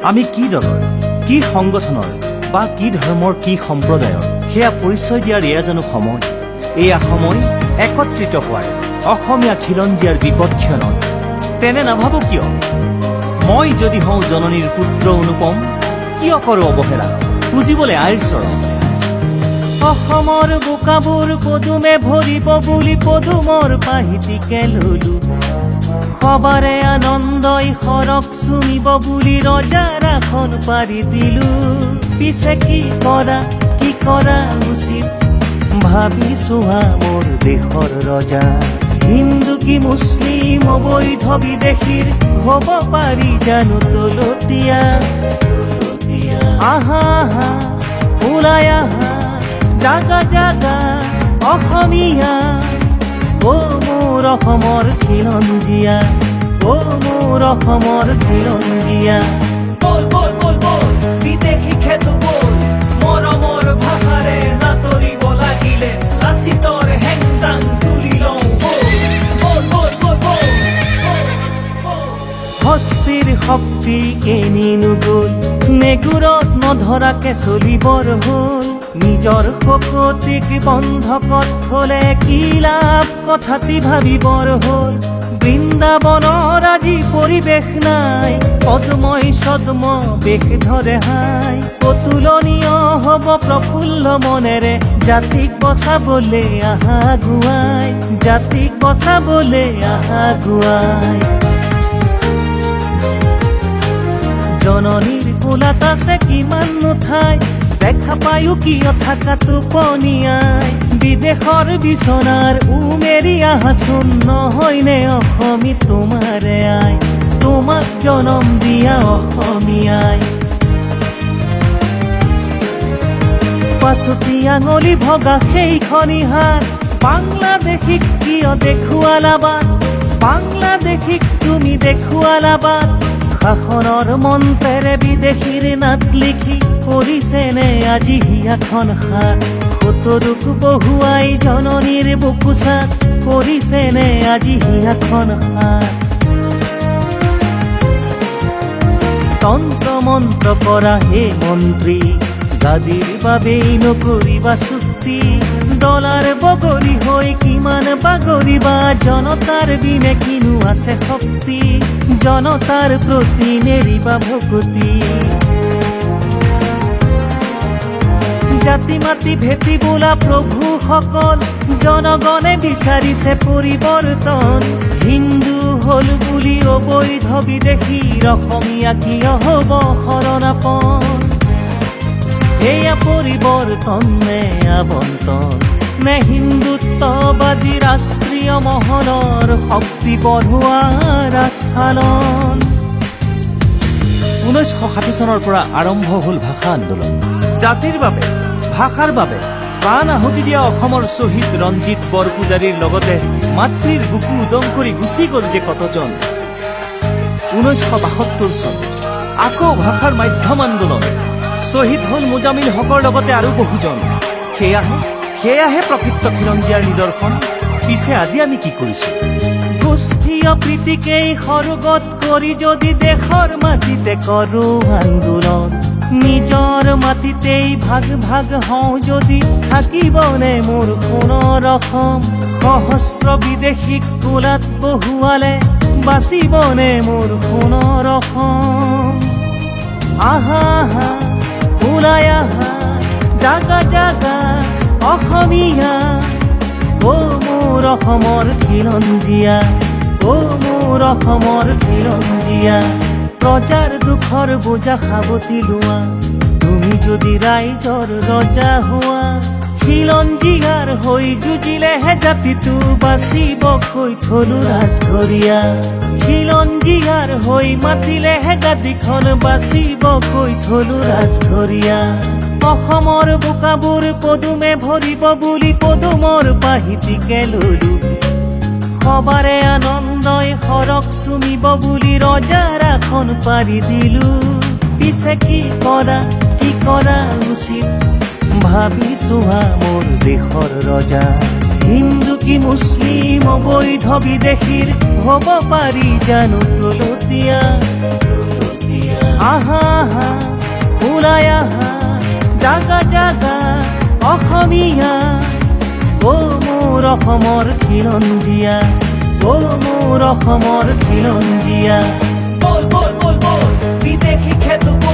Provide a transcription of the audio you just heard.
আমি কি দলৰ, কি সংগঠনৰ বা কি ধৰ্মৰ, কি সম্প্ৰদায়ৰ, সেয়া পৰিচয় দিয়াৰ এয়া জানো সময়? এয়া সময় একত্ৰিত হোৱাৰ, অসমীয়া খিলঞ্জীয়াৰ বিপদ ক্ষণত। তেনে নাভাবো কিয়? মই যদি হওঁ জননীৰ পুত্ৰ অনুপম, কিয় কৰোঁ অৱহেলা বুজিবলে আইৰ চৰণ? অসমৰ বোকাবোৰ পদুমে ভৰিব বুলি পদুমৰ পাহিতিকে ললো। সবাৰে আনন্দই সৰক চুমিব বুলি ৰজাৰ আসন পাৰি দিলো। পিছে কি কৰা, কি কৰা উচিত ভাবি চোৱা মোৰ দেশৰ ৰজা। হিন্দু কি মুছলিম অবৈধ বিদেশীৰ হ'ব পাৰি জানো তলতীয়া? আহা আহা ওলাই আহা, জাগা জাগা অসমীয়া, অ মোৰ অসমৰ খিলঞ্জীয়া, অ মোৰ অসমৰ খিলঞ্জীয়া। বল বল বল বল বিদেশী খেদো বল, মৰমৰ ভাষাৰে নাতৰিব লাগিলে লাচিতৰ হেংদাং তুলি লওঁ বল বল বল বল বল। হস্তিৰ শক্তি কেনিনো গ'ল, নেগুৰত নধৰাকে চলিবৰ হ'ল। নিজৰ শকতিক বন্ধকত থলে কি লাভ কথাটি ভাবিবৰ হ'ল। বৃন্দাবনৰ আজি পৰিৱেশ নাই, পদ্মই ছদ্ম বেশ ধৰে হাই। অতুলনীয় হ'ব প্ৰফুল্ল মনেৰে জাতিক বচাবলে আহা গুৱাই, জাতিক বচাবলে আহা গুৱাই। জননীৰ কোলাত আছে কিমাননো ঠাই, দেখা পায়ো কিয় থাকা টোপনিয়াই। বিদেশৰ বিচনাৰ উমেৰি আহাচোন, নহয়নে অসমী তোমাৰে আই, তোমাক জনম দিয়া অসমীয়াই। পাছতি আঙুলি ভগা সেইখনি হাত, বাংলাদেশীক কিয় দেখুৱালা বাট, বাংলাদেশীক তুমি দেখুৱালা বাট। শাসনৰ মন্ত্ৰেৰে বিদেশীৰ নাট লিখি কৰিছেনে আজি হিয়াখন হাত? শতৰুক বহুৱাই জননীৰ বুকুচাত কৰিছেনে আজি হিয়াখন হাত? তন্ত্ৰ মন্ত্ৰ কৰা হে মন্ত্ৰী, গাদীৰ বাবেই নকৰিবা চুক্তি। ডলাৰ বগৰী হৈ কিমান বাগৰিবা, জনতাৰ বিনে কিনো আছে শক্তি, জনতাৰ প্ৰতি নেৰিবা ভকতি। জাতি মাটি ভেটি বোলা প্ৰভুসকল, জনগণে বিচাৰিছে পৰিৱৰ্তন। হিন্দু হ'ল বুলি অবৈধ বিদেশীৰ অসমীয়া কিয় হ'ব শৰণাপন? এয়া পৰিৱৰ্তন নে আবন্তন, নে হিন্দুত্ববাদী ৰাষ্ট্ৰীয় মহলৰ শক্তি বঢ়োৱা ৰাজফালন? 1960 চনৰ পৰা আৰম্ভ হ'ল ভাষা আন্দোলন। জাতিৰ বাবে, ভাষাৰ বাবে প্ৰাণ আহুতি দিয়া অসমৰ শ্বহীদ ৰঞ্জিত বৰপূজাৰীৰ লগতে মাতৃৰ বুকু উদং কৰি গুচি গ'ল যে কতজন। 1972 চন আকৌ ভাষাৰ মাধ্যম আন্দোলন, শ্বহীদ হ'ল মোজামিল হকৰ লগতে আৰু বহুজন। সেয়াহে প্ৰকৃত খিলঞ্জীয়াৰ নিদৰ্শন। পিছে আজি আমি কি কৰিছো? গোষ্ঠীয় প্ৰীতিকেই সৰোগত কৰি যদি দেশৰ মাটিতে কৰো আন্দোলন, নিজৰ মাটিতেই ভাগ ভাগ হওঁ যদি, থাকিবনে মোৰ সোণৰ অসম? সহস্ৰ বিদেশীক কোলাত বহুৱালে বাচিবনে মোৰ সোণৰ অসম? আহা আহা ওলাই আহা, জাগা জাগা অসমীয়া, অ মোৰ অসমৰ খিলঞ্জীয়া, অ মোৰ অসমৰ খিলঞ্জীয়া। প্ৰজাৰ দুখৰ বোজা সাৱটি লোৱা, তুমি যদি ৰাইজৰ ৰজা হোৱা, খিলঞ্জীয়াৰ হৈ যুঁজিলেহে জাতিটো বাচিব কৈ থলো ৰাজঘৰীয়া। খিলঞ্জীয়াৰ হৈ মাতিলেহে গাদীখন বাচিব কৈ থলো ৰাজঘৰীয়া। অসমৰ বোকাবোৰ পদুমে ভৰিব বুলি পদুমৰ পাহিতিকে ললো। সবাৰে আনন্দই সৰক চুমিব বুলি ৰজাৰ আসন পাৰি দিলো। পিছে কি কৰা, কি কৰা উচিত ভাবি চোৱা মোৰ দেশৰ ৰজা। হিন্দু কি মুছলিম অবৈধ বিদেশীৰ হ'ব পাৰি জানো তলতীয়া? আহা আহা, ওলাই আহা, জাগা জাগা অসমীয়া, অ মোৰ অসমৰ খিলঞ্জীয়া, অ মোৰ অসমৰ খিলঞ্জীয়া। বল বল বল বল, বিদেশী খেদো।